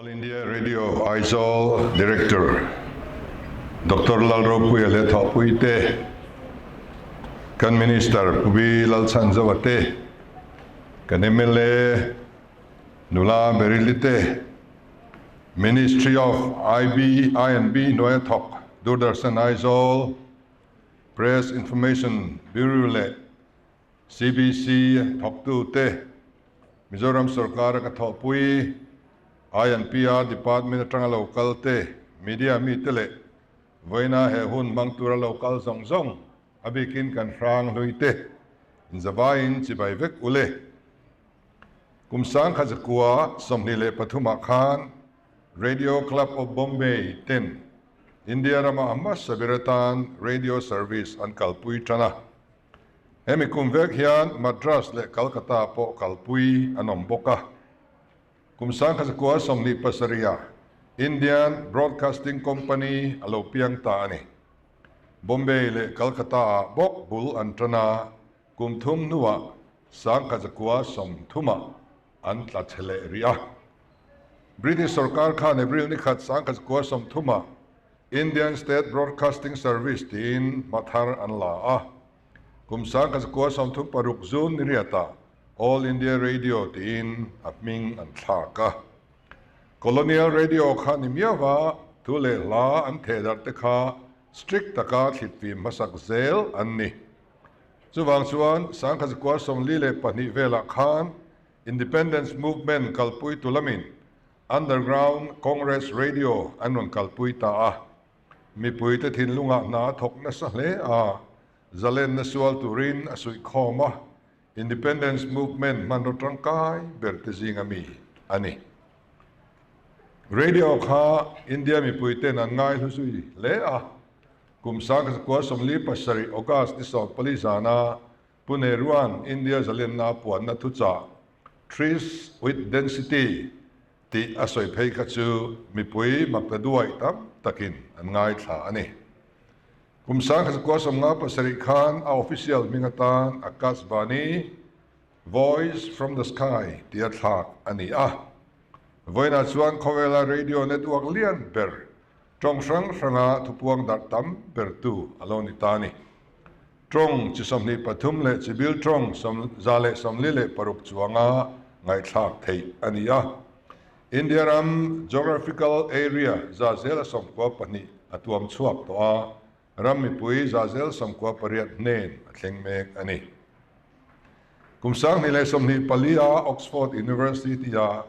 All India Radio Aizawl Director Doctor Lalropuia leh Thawhpui te, kan Minister Pu B Lalchhanzova te, kan mla Nula Berili te, Ministry of IB, I&B hnuaia thawk Doordarshan Aizawl, Press Information Bureau leh CBC thawktute, Mizoram sorkara ka thawhpui, I&PR Department atanga lo kal te, media mite leh vawiina he hun hmang tura lo kal zawng zawng, a bikin kan hrang hlui te, inzavaiin chibai vek u le. Kum sangkhat zakua 23 ah khan Radio Club of Bombay ten India rama a hmasa ber atan radio service an kalpui tan a. Hemi kum vek hian Madras leh Calcutta pawh kalpui an awm bawk a. Kum 1927 ah Indian Broadcasting Company a lo piang ta a ni. Bombay leh Calcutta ah bawk bul an tan a, kum thum hnuah 1930 ah an tla chhe leh rih a. British sorkar khan April ni khat 1930 ah Indian State Broadcasting Service tiin hma thar an la a. Kum 1936 June ni riatah All India Radio tiin a hming an thlak a. Colonial Radio kha ni miauva thu leh hla an theh darh te kha strict taka thlitfim hmasak zel an ni. Chuvang chuan 1942 velah khan Independence Movement kalpui tu lamin Underground Congress Radio an rawn kalpui ta a. Mipuite thinlungah hna a thawk nasa hle a, zalenna sual turin a suihkhawm a, Independence Movement hmanraw tangkai ber te zinga mi a ni. Radio kha India mipuiten an ngaihlu zui hle a, kum 1947 August ni 14 zana Pu Nehrua'n India zalenna a puanna thuchah Trees with Density tih a sawi phei kha chu mipui makta duai tam takin an ngaithla a ni. Kum 1957 khan a official hming atan Akashvani, Voice from the Sky, tia thlak a ni a. Vawiinah chuan khawvela radio network lian ber, tawng hrang hranga thupuang darh tam bertu a lo ni ta a ni. Tawng chi 23 leh chibil tawng 146 chuanga ngaihthlak theih a ni a. India ram geographical area 192 a tuam chhuak tawh a, ram mipui 98% hnen a thleng mek a ni. Kum 2024 a Oxford University-a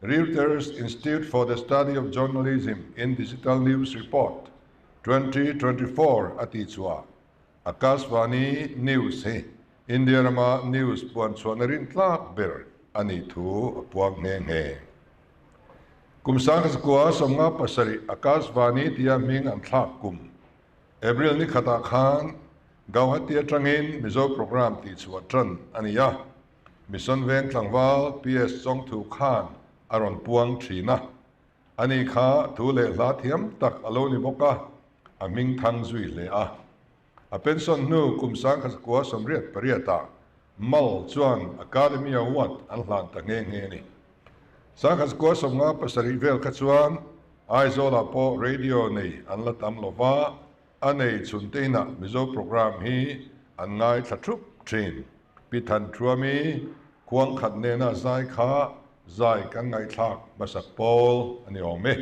Reuters Institute for the Study of Journalism in Digital News Report 2024 a tih chhuah Akashvani News hi India rama news puan chhuahna rintlak ber a nih thu a puang nghe nghe. Kum 1957 Akashvani tia hming an thlak kum April ni khatah khan Gauhati atangin Mizo programme tihchhuah tan a ni a. Mission Veng tlangval PS Chawngthu khan a rawn puang thin a. Ani kha thu leh hla thiam tak a lo ni bawk a, a hming thang zui hle a. A pension hnu kum 1988 ah Mal chuan Academy Award an hlan ta nghe nghe a ni. 1957 vel kha chuan Aizawlah pawh radio nei an la tam lo va, a nei chhun te inah Mizo programme hi an ngaithla thup thin. Pi Thanthuami khuang khat nena zai kha zai kan ngaihthlak hmasak pawl a ni awm e.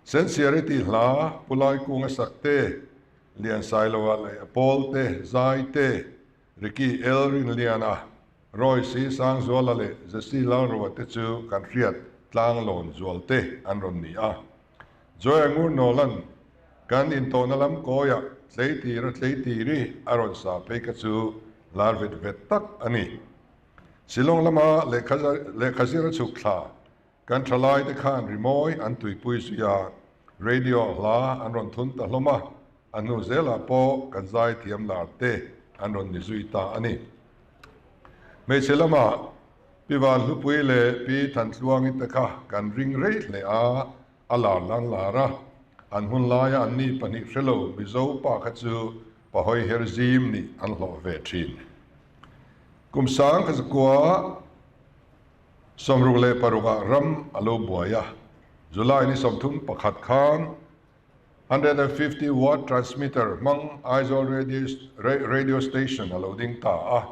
Sensiari tih hla Pu Laikunga sak te, Liansailoa leh a pawl te, zai te, Ricky El Rinliana, Roy Si Sangzuala leh Jesse Lalroa te chu kan hriat tlanglawn zual te an rawn ni a. Joy Angur Nolan, Kan intawhna lam kawiah tleitira tleitiri a rawn sa phei kha chu lar vet vet tak a ni. Shillong lama lehkha zir a chhuk thla kan tha lai te khan rimawi an tuipui zui a, radio hla an rawn thun ta hlawm a, a hnu zelah pawh kan zai thiam lar te an rawn ni zui ta a ni. Hmeichhe lama Pi Vanhlupui leh Pi Thantluangi te kha kan ring rei hle a, a lar lan lar a, an hun laia an ni pahnih hre lo Mizo pa kha chu pahawi her zim nih an hlawh ve thin. Kum 1900. 66 ah ram a lo buai a, July ni 31 khan 150 watt transmitter hmang Aizawl Radio Station a lo ding ta a,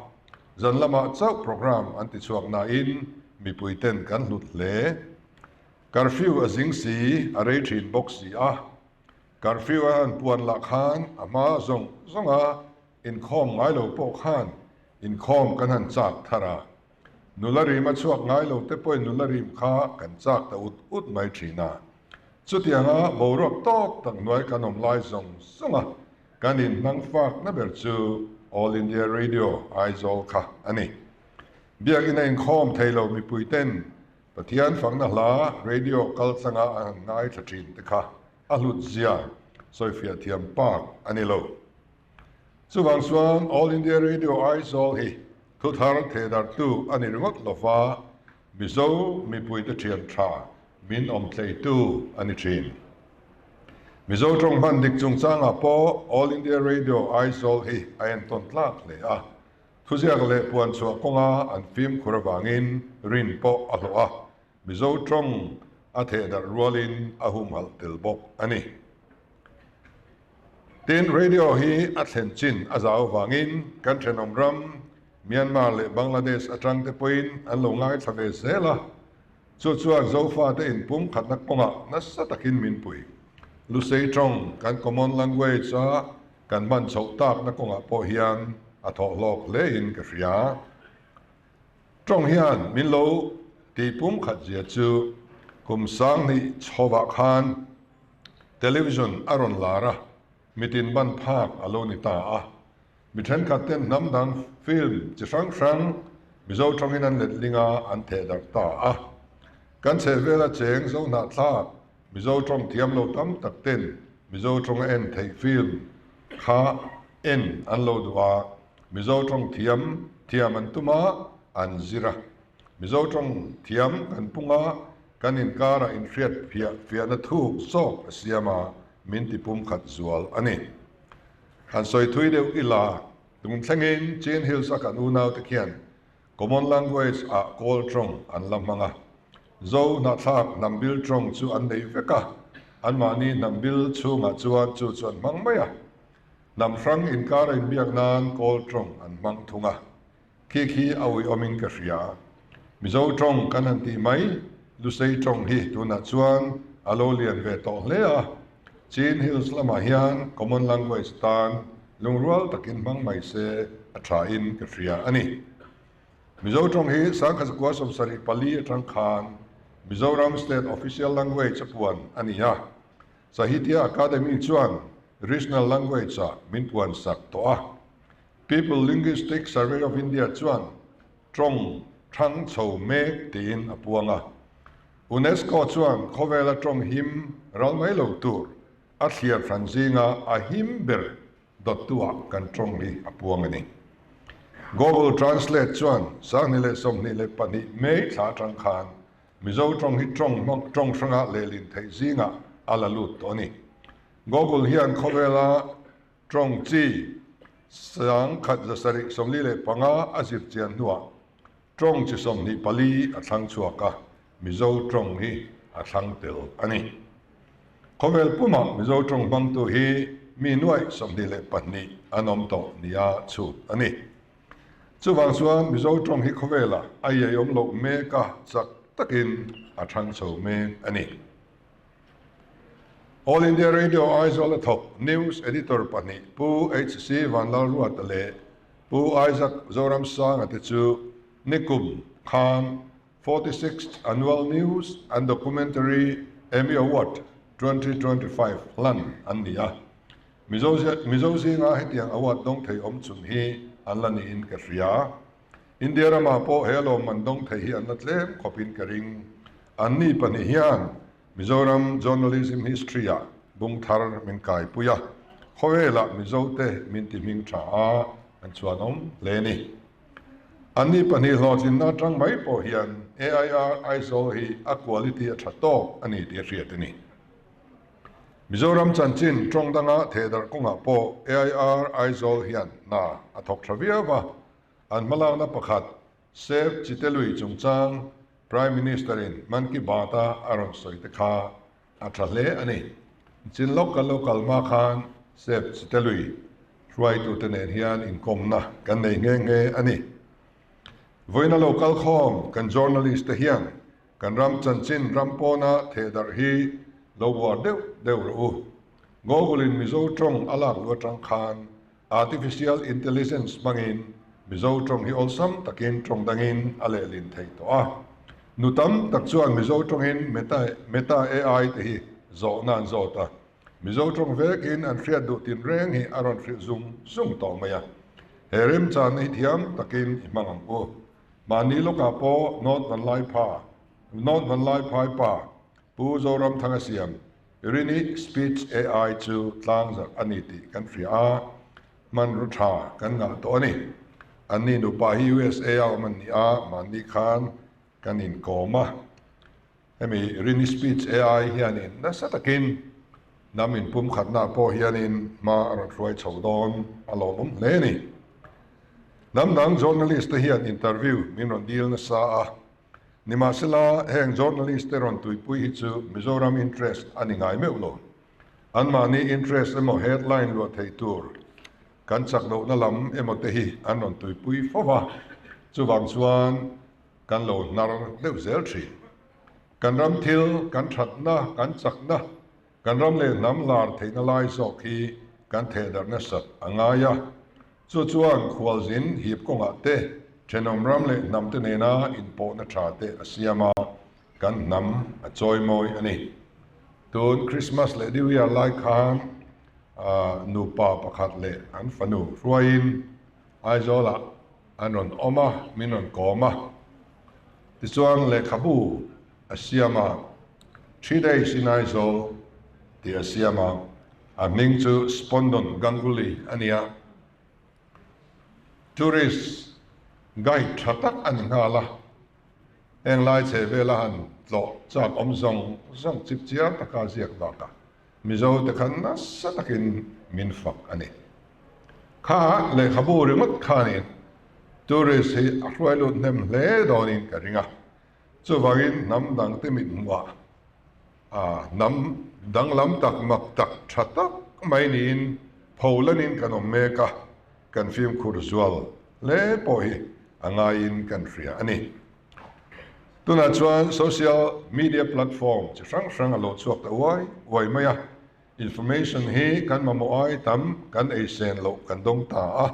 zan lamah chauh programme an ti chhuak nain mipui ten kan hlut hle. Curfew a zing si, a rei thin bawk si a. Curfew a han puan lah khan a hma zawng zawnga inkhawm ngai lo pawh khan inkhawm kan han chak thar a. Nula rim a chhuak ngai lo te pawhin nula rim kha kan chak ta ut ut mai thin a. Chutianga boruak tawk tak hnuai kan awm lai zawng zawng a, kan inhnang fak na ber chu All India Radio Aizawl kha a ni. Biakinn a inkhawm thei lo mipui ten Pathian fakna hla radio kal tlanga an han ngaithla thin te kha a hlut zia sawifiah thiam pak a ni lo. Chuvang chuan All India Radio Aizawl hi thuthar thehdarhtu a ni ringawt lova, Mizo mipuite thian tha min awmtleitu a ni thin. Mizo tawng hman dik chungchangah pawh All India Radio Aizawl hi a entawn tlak hle a, thuziak leh puanchhuah kawnga an fimkhur avangin rin pawh a hlawh a, Mizo tawng a thehdarh rualin a humhalh tel bawk a ni. Tin, radio hi a thlen chin a zau avangin kan thenawm ram Myanmar leh Bangladesh atang te pawhin an lo ngaithla ve zel a, chu chuan Zofate inpum khatna kawngah nasa takin min pui. Lusei tawng kan common language a kan hman chhoh takna kawngah pawh hian a thawh hlawk hlein ka hria. Tawng hian min lo tihpum khat zia chu kum 2000 chhovah khan Television a rawn lar a, mitin ban phak a lo ni ta a. Mi thenkhat ten hnam dang film chi hrang hrang Mizo tawngin an letling a, an theh darh ta a. Kan chhehvela cheng zo hnahthlak Mizo tawng thiam lo tam tak ten Mizo tawnga en theih film kha en an lo duh a, Mizo tawng thiam thiam an tum a, an zir a. Mizo tawng thiam kan pung a, kan inkarah inhriat fiah fiahna thuk zawk a siam a, min ti pumkhat zual a ni. Han sawi thui deuh ila, tun thlengin Chin Hills a kan unaute khian Common Language ah Kawl tawng an la hmang a, Zo hnahthlak hnam bil tawng chu an nei vek a, anmahni hnam bil chhungah chuan chu chu an hmang mai a. Hnam hrang inkara inbiak nan Kawl tawng an hmang thung a, khi khi a uiawmin ka hria. Mizo tawng kan han tih mai, Lusei tawng hi tunah chuan a lo lian ve tawh hle a, Chin Hills lamah hian common language tan lungrual takin hmang mai se a thain ka hria a ni. Mizo tawng hi 1974 atang khan Mizoram State Official Language a puan a ni a, Sahitya Akademi chuan Regional Language-ah min puan sak tawh a. People Linguistic Survey of India chuan tawng thang chho mek tiin a puang a. UNESCO chuan khawvela tawng him ral mai lo tur a thliar hran zinga a him ber dawttuah kan tawng hi a puang a ni. Google Translate chuan 2022 May thla atang khan Mizo tawng hi tawng hmang tawng hranga lehlin theih zingah a la lut tawh a ni. Google hian khawvela tawng chi 1745 a zir chian hnuah tawng chi 24 a thlang chhuak a, Mizo tawng hi a thlang tel a ni. Khawvel pumah Mizo tawng hmangtu hi mi nuaih 22 an awm tawh nia chhut a ni. Chuvang chuan Mizo tawng hi khawvelah a iaiawm loh mek a, chak takin a thang chho mek a ni. All India Radio Aizawl a thawk News Editor pahnih Pu HC Vanlalruata leh Pu Isaac Zoramsanga te chu nikum khan 46th Annual News and Documentary Emmy Award 2025 hlan an ni a. Mizo Mizo zinga hetiang award dawng thei awm chhun hi an la niin ka hria. India ramah pawh he lawmman dawng thei hi an la tlem khawpin ka ring. Anni pahnih hian Mizoram journalism history-ah bung thar min kaipui a, khawvelah Mizote min ti hming tha a, an chhuanawm hle a ni. Anni pahnih hlawhtlinna atang mai pawh hian AIR Aizawl hi a quality a tha tawk a ni tih a hriat a ni. Mizoram chanchin tawng danga thehdarh kawngah pawh AIR Aizawl hian hna a thawk tha viau a, an hmalakna pakhat Save Chitelui chungchang. Prime Minister in Man Ki Baat a a rawn sawi te kha a tha hle a ni. Chin lawk kan lo kal hma khan Sep Chitelui hruaitute nen hian inkawmna kan nei nghe nghe a ni. Vawiina lo kal khawm kan journalist te hian kan ram chanchin ram pawna thehdarh hi lo uar deuh deuh rawh u. Google in Mizo tawng a lak luh atang khan Artificial Intelligence hmangin Mizo tawng hi awlsam takin tawng dangin a lehlin theih tawh a. Nu tam tak chuan Mizo tawngin Meta Meta AI te hi zawhna an zawt a. Mizo tawng vekin an hriat duh tinreng hi a rawn hrilh zung zung tawh mai a. He remchanna hi thiam takin i hmang ang u. Mahni lawkah pawh North Vanlaiphai North Vanlaiphai pa Pu Zoramthanga siam Rini Speech AI chu tlangzarh a ni tih kan hria a, hmanraw tha kan ngah tawh a ni. Anni nupa hi USA a awm an ni a, mahni khan kan inkawm a. Hemi Rini Speech AI hianin nasa takin hnam inpumkhatnaah pawh hianin hma a rawn hruai chho dawn a lawmawm hle a ni. Hnam dang journalist te hian interview min rawn dil nasa a, Nimahsela, heng journalist te rawn tuipui hi chu Mizoram interest a ni ngai meuh lo. Anmahni interest emaw headline luah thei tur kan chak lohna lam emaw te hi an rawn tuipui fo va, chuvang chuan kan lo hnar deuh zel thin. Kan ram thil, kan thatna, kan chakna, kan ram leh hnam lar theihna lai zawk hi kan thehdarh nasat a ngai a. Chu chuan khualzin hip kawngah te, thenawm ram leh hnam te nena inpawhna tha te a siam a, kan hnam a chawimawi a ni. Tun Christmas leh New Year lai khan nupa pakhat leh an fanu hruaiin Aizawlah an rawn awm a, min rawn kawm a. Tichuan lehkhabu a siam a, 3 Days in Aizawl tih a siam a. A hming chu Spondon Ganguly a ni a, tourist guide tha tak a ni nghal a, heng lai chhe vela han tlawh chak awm zawng zawng chip chiar taka ziak bakah Mizo te khan nasa takin min fak a ni. Kha lehkhabu ringawt khanin tourist hi a hruai lut hnem hle dawnin ka ring a, chuvangin hnam dangte mithmuhah A hnam danglam tak mak tak tha tak mai niin pholan-in kan awm mek a, kan fimkhur zual hle pawh hi a ngaiin kan hria a ni. Tunah chuan social media platform chi hrang hrang a lo chhuak ta uai uai mai a, information hi kan mamawh ai tam kan ei sen loh kan dawng ta a.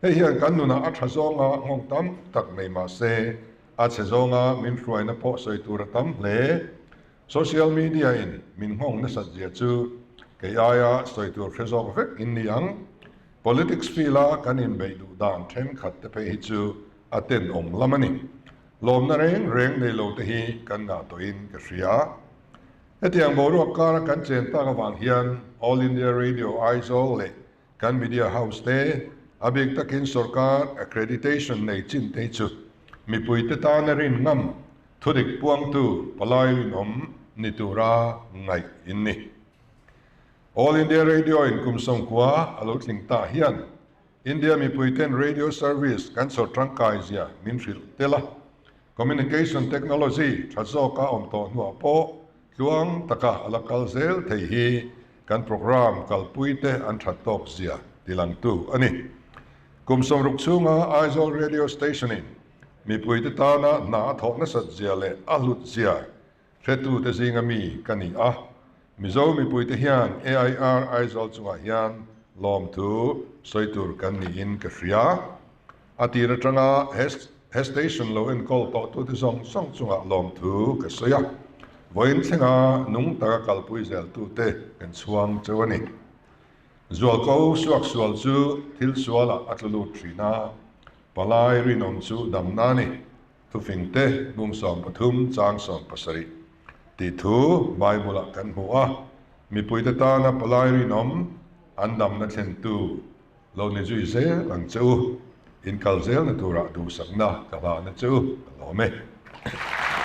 Hei hian kan nunah a tha zawnga nghawng tam tak nei mah se, a chhe zawnga min hruaina pawh sawi tur a tam hle. Social media in min nghawng nasat zia chu kei aia sawi tur hre zawk vek in ni ang. Politics field a kan inbeih duh dan thenkhat te phei hi chu a tenawm lam a ni. Lawmna reng reng nei lo te hi kan ngah tawhin ka hria. Hetiang boruak kara kan chen tak avang hian All India Radio Aizawl leh Kan media house te, a bik takin sorkar accreditation nei chin te chu mipuite tana rin ngam, thudik puangtu palai rinawm ni tura ngaih in ni. All India Radio in kum 90 a lo tling ta hian India mipuiten radio service kan chhawr tangkai zia min hrilh tel a, Communication technology tha zawka awm tawh hnuah pawh tluang taka a la kal zel thei hi kan programme kalpuite an that tawk zia tilangtu a ni. Kum 60 chhunga Aizawl Radio Station-in mipuite tana hna a thawh nasat zia leh a hlut zia hretute zinga mi ka ni a. Mizo mipuite hian AIR Aizawl chungah hian lawmthu sawi tur kan niin ka hria. A tir atanga he station lo enkawl tawhtute zawng zawng chungah lawmthu ka sawi a, vawiin thlenga nung taka kalpui zeltute kan chhuang cheu a ni. Zualko suaksual chu thil sualah a tlu lut thin a, palai rinawm chu damna a ni. Thufingte bung 13 chang 17 tih thu Bible-ah kan hmu a, mipuite tana palai rinawm an damna thlentu lo ni zui zel ang che u, in kal zelna turah duhsakna ka hlahna che u ka lawm e.